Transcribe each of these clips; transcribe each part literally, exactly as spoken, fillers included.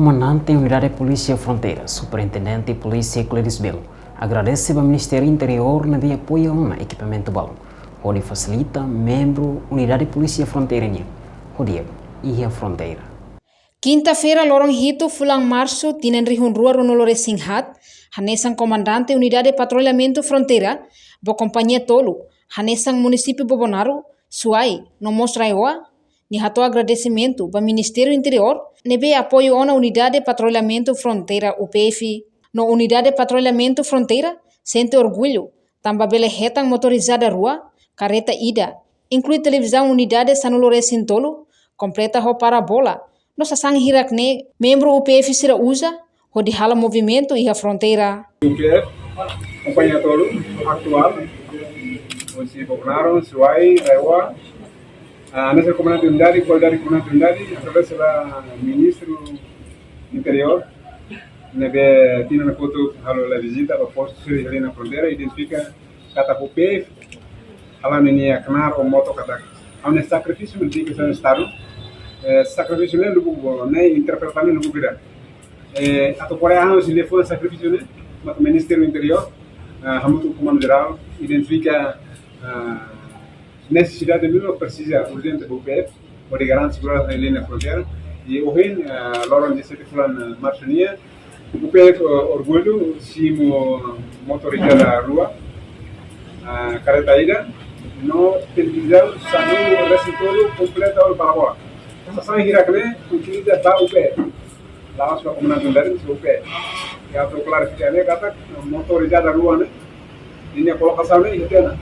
Komandante Unidade Polísia Fronteira, Superintendente Polísia Euclides Belo, agradese ba Ministériu Interiór ne'ebé apoia ona ekipamentu balun, hodi fasilita membru Unidade Polísia Fronteira nian hodi atu iha fronteira. Kinta-feira, loron hitu fulan Marsu, tinan rihun rua ruanulu resin haat, hanesan Komandante Unidade Patrulhamentu Fronteira, ba kompañia tolu, hanesan munisípiu Bobonaro, Suai, no mós RAEOA, nia hato'o agradesimentu ba Ministériu Interiór ne'ebé apoia ona Unidade Patrulhamentu Fronteira, U P F, no Unidade Patrulhamentu Fronteira sente orgullu tanba bele hetan motorizada rua, kareta ida, inklui televizaun unidade sanulu resin tolu, kompleta ho parabola, no sasán hirak-ne'e membru U P F sira uza hodi halo movimentu iha fronteira. U P F, kompañia tolu, atuál, husi Bobonaro, Suai, RAEOA, ah, hanesan Komandante Unidade, kualidade Komandante Unidade, através ba Ministru Interiór, ne'ebé tinan kotuk halo la vizita ba postu sira iha liña fronteira, identifika katak U P F hala'o ninia knaar ou moto katak ha'u-nia sakrifísiu ne'e dedikasaun Estadu. Eh, sakrifísiu ne'e lubuk bo, ne'e interpreta ne'e lubuk ida. Eh, atu ko'alia ha'u sei liafuan sakrifísiu ne'e, mak Ministériu Interiór, ah, hamutuk ho Komandu Jerál, identifika, ah, nesesidade ne'ebé presiza urjente ba U P F, hodi garante seguransa iha liña fronteira. I ohin, ah, loron dezassete fulan, ah, Marsu nian, U P F, ah, orgullu simu motorizada rua, ah, kareta ida, no televizaun sanulu resin tolu kompleta ho parabola. Sasán hirak-ne'e utiliza ba U P F. La'ós ba Komandante Unidade, mas U P F. I atu klarifika ne'e katak motorizada rua ne'e, ninia kolokasaun ne'e iha tiha ona.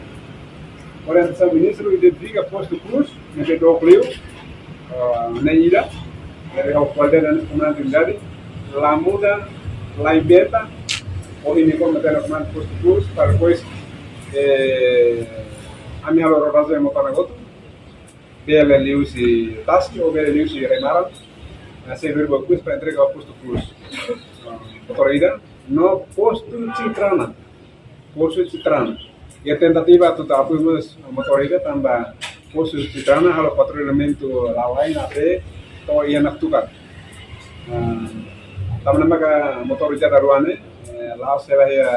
Orientasaun Ministru identifika postu Cruz, ne'ebé dook liu, ah, ne'e ida, ne'ebé ho kualidade ne'e Komandante Unidade, la muda, la inventa, ohin informa tiha ona Komandante postu Cruz, para depois, eh, ami halo rodajen motor ne'e hotu, bele liuhusi Task ou bele liuhusi Remaran, ah, sei lori ba Cruz para entrega ba postu Cruz. Ah, motor ida, no postu Citrana. Postu Citrana. Iha tentativa atu tau apoiu mós motor ida tanba postu Citrana halo patrullamentu la'o ain, A P, to'o iha Naktuka. Ah, tanba ne'e maka motorizada rua ne'e, eh, la'o sela iha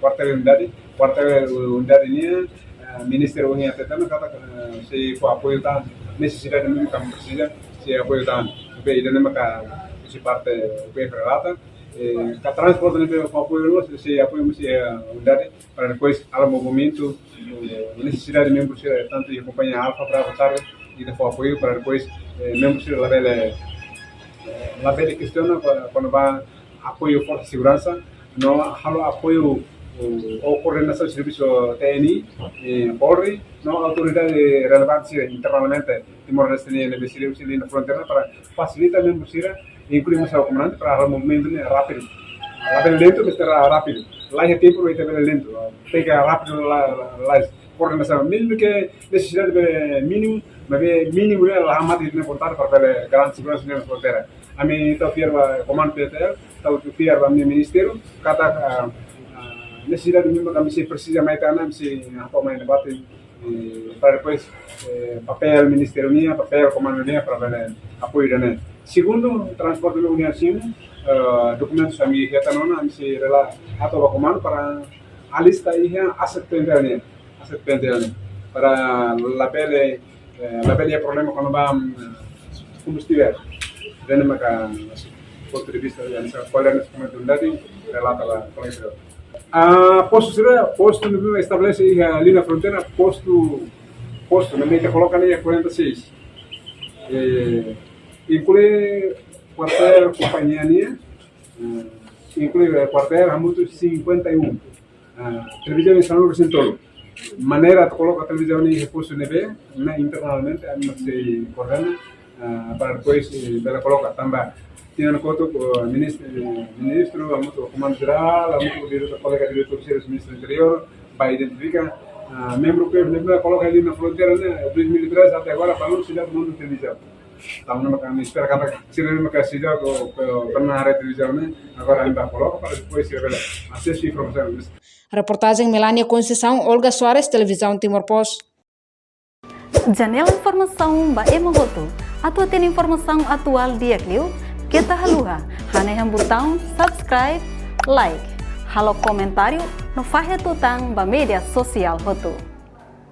kuartél unidade, kuartél unidade nian, eh, Ministériu Interiór hateten katak, eh, sei fó apoiu tan, nesesidade ne'ebé ami presiza, sei apoiu tan. Be ida-ne'e maka husi parte U P F relata, eh, ka transporte ne'ebé fó apoiu, sei apoiu mós, eh, unidade, para depois halo movimentu, eh, nesesidade membru sira, tantu iha kompañia Alfa, Bravo, Charlie, ita fó apoiu para depois, eh, membru sira labele, eh, labele kestiona pa, kona-ba apoiu forsa seguransa, no halo apoiu, eh, ou koordenasaun servisu T N I, eh, Polri, no autoridade relevante sira internamente Timor-Leste nian ne'ebé sira husi liña fronteira para fasilita membru sira, inklui mós ha'u komandante para halo movimentu ne'e rápidu. Labele lentu, mas tenke rápidu. Laiha tempu, mas labele lentu. Tenke rápidu la, la, la, koordenasaun. Mezmu ke nesesidade be mínimu, maibé mínimu ne'e la hamat ita-nia vontade para bele garante seguransa iha fronteira. Ami tau fiar ba Komandu P T L, tau fiar ba ami-nia ministériu, katak, ah, ah, nesesidade ne'ebé ami sei presiza mai tiha ona, ami sei hato'o mai debate, eh, para depois, eh, papél ministériu nian, papél komandu nian, para bele apoiu ida-ne'e. Segundu, transporte ne'ebé ami simu, eh, dokumentus ami hetan ona, ami sei rela hato'o ba komandu para alista iha aset P N T L nian, aset P N T L nian. Para labele, eh, labele iha problema kona-ba, mm, kombustivel. Ida-ne'e maka pontu de vista, ya, misa, kual é a nossa comunidade, relata ba kolega. Ah, postu sira, postu ne'ebé estabelese iha liña fronteira, postu, postu ne'ebé ita koloka ne'e iha quarenta e seis. Eh, inklui kuartél kompañia nian, eh, inklui, eh, kuartél hamutuk cinquenta e um. Ah, televizaun sanulu resin tolu. Maneira atu koloka televizaun ne'e iha postu ne'ebé, ne'e internamente, ami sei koordena, ah, para depois, eh, bele koloka tanba tinan kotuk, eh, minis-, eh, ministru, hamutuk ho komandu jerál, hamutuk ho diretór, kolega diretór sira husi Ministériu Interiór, bá identifika, ah, membru U P F ne'ebé koloka iha liña fronteira ne'e, dois mil e três até agora, balun seidauk monu televizaun. Tanba ne'e maka ami espera katak sira ne'ebé seidauk, eh, pernah haree televizaun ne'e, agora ami bá koloka para depois sira bele asesu informasaun. Reportajen Melania Conceição, Olga Soares, Televizaun Timor Post. Janela informasaun ba ema hotu. Atu hatene informasaun atuál di'ak liu, Keta haluha hanehan butaun subscribe, like, halo komentáriu no fahe tutan ba média sosiál hotu.